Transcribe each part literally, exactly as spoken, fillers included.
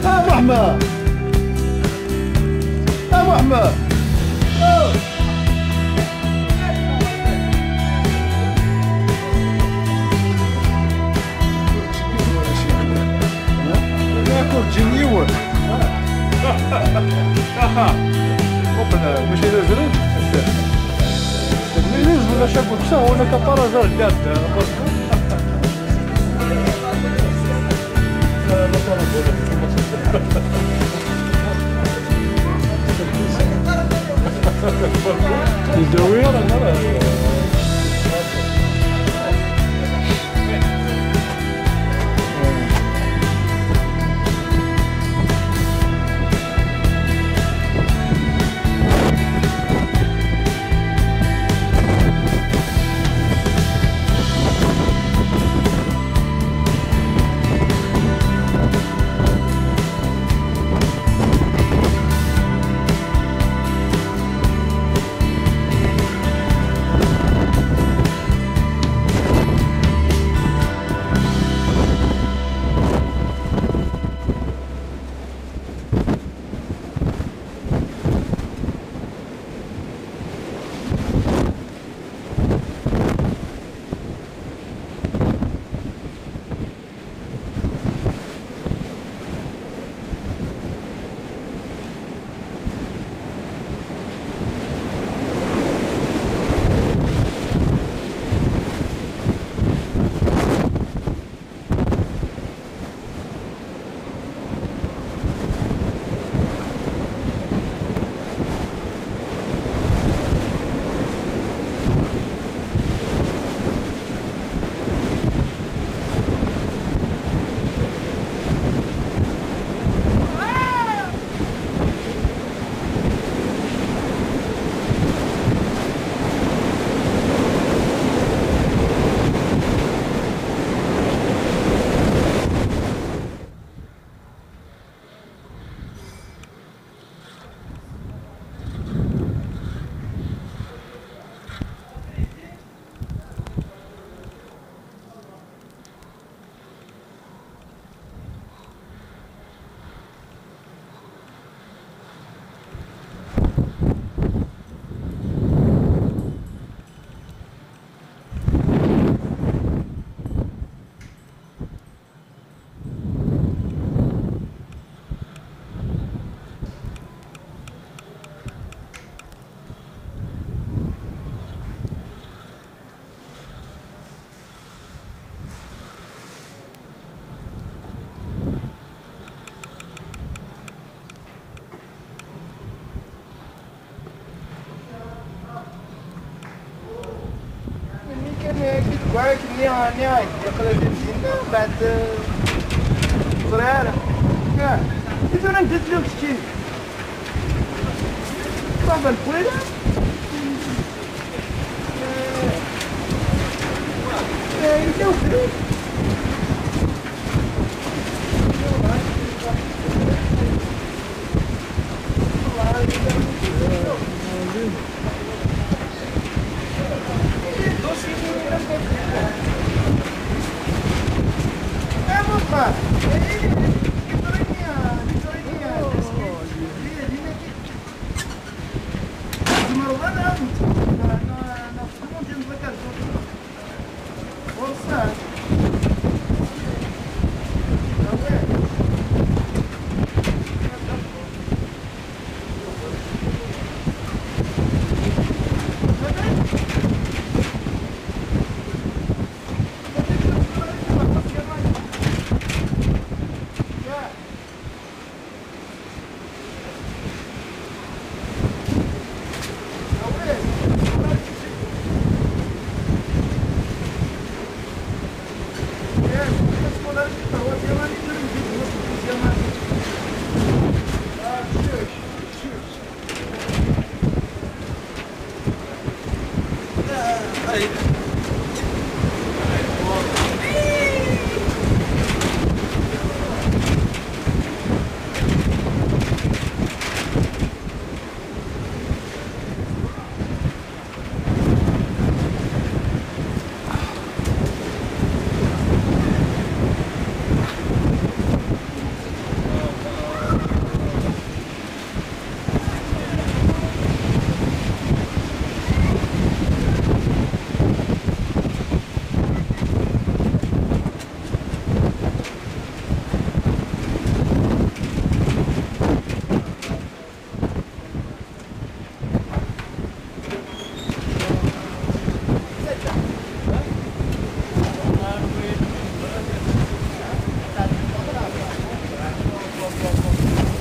أبو أحمد، أبو أحمد. ياكل جنيور. أها. ماشي لازم. لازم ولا شاكل بصح ولا كفارة زاد. يداوي. Melmi kan, eh, kif deg wayen-nni, nni, yeqla-d imzinna, mbeɛd, eh, ẓriɣ ara. Ah, i tura anda tella keččini? Baba n Bwira? Eh, eh, yella ubrid?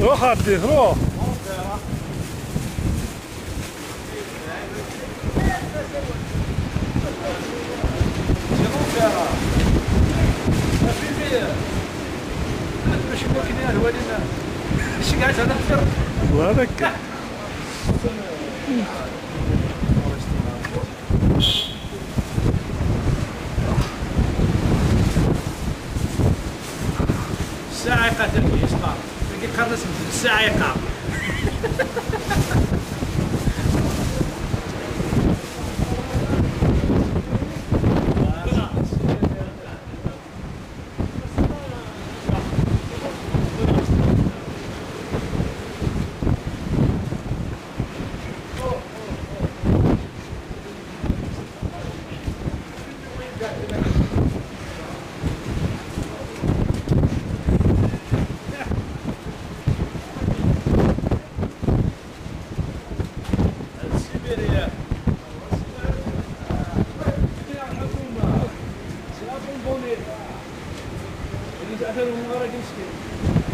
Ruḥ, ɛeddi, ruḥ. Ɣer akka. Ssɛiqa tagi, isṭar. Tagi qqaren-as medden ssɛiqa.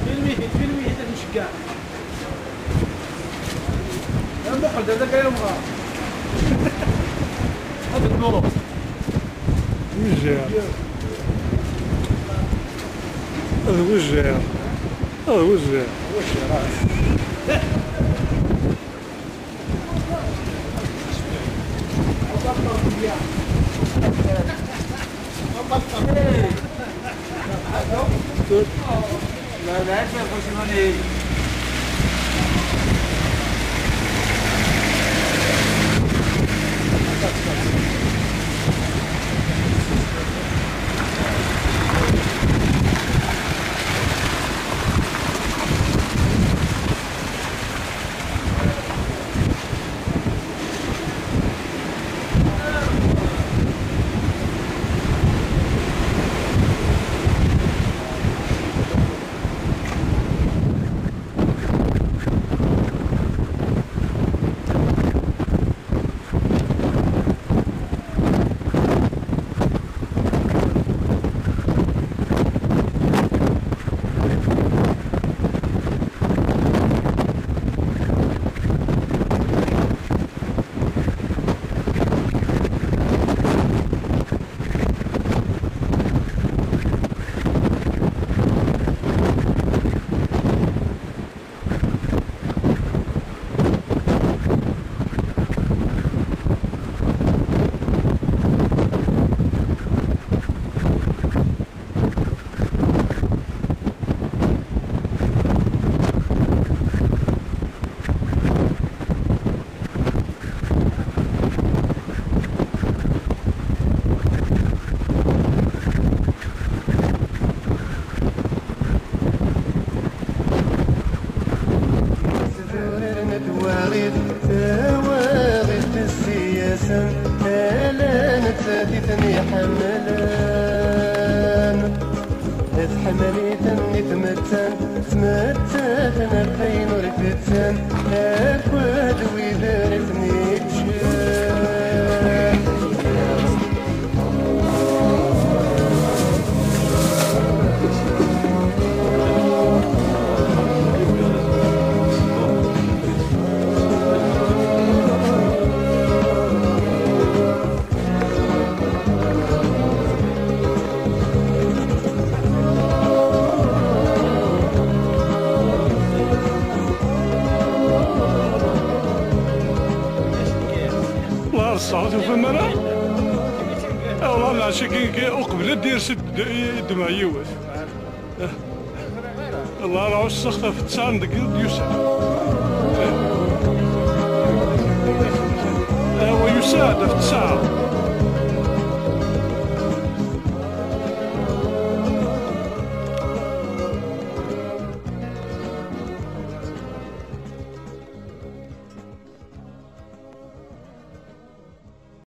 Filmit, filmit, ad nceggɛ. Muqel-d, hada kra yemɣar. Ad d-nuɣ. Wejjiɛ. Ad wejjiɛ. Ad wejjiɛ. Tdurar n twaɣit, tawaɣit tessi-yasen, ala nettat i ten-iḥemmlen. Tḥemmel-iten i tmettant, ttmettaten ɣef ayen ur tettan, akked wid ara ten-iččen. Ɣer ṣṣeḥ ur tufam ara? Awḍa, lɛecc-agi uqbel ad d-yers i d-, i ddmeɣ yiwet. Allah, ara ɛusseɣ ɣef ttɛa deg i d-yusa. Awa, yusa-d ɣef ttɛa.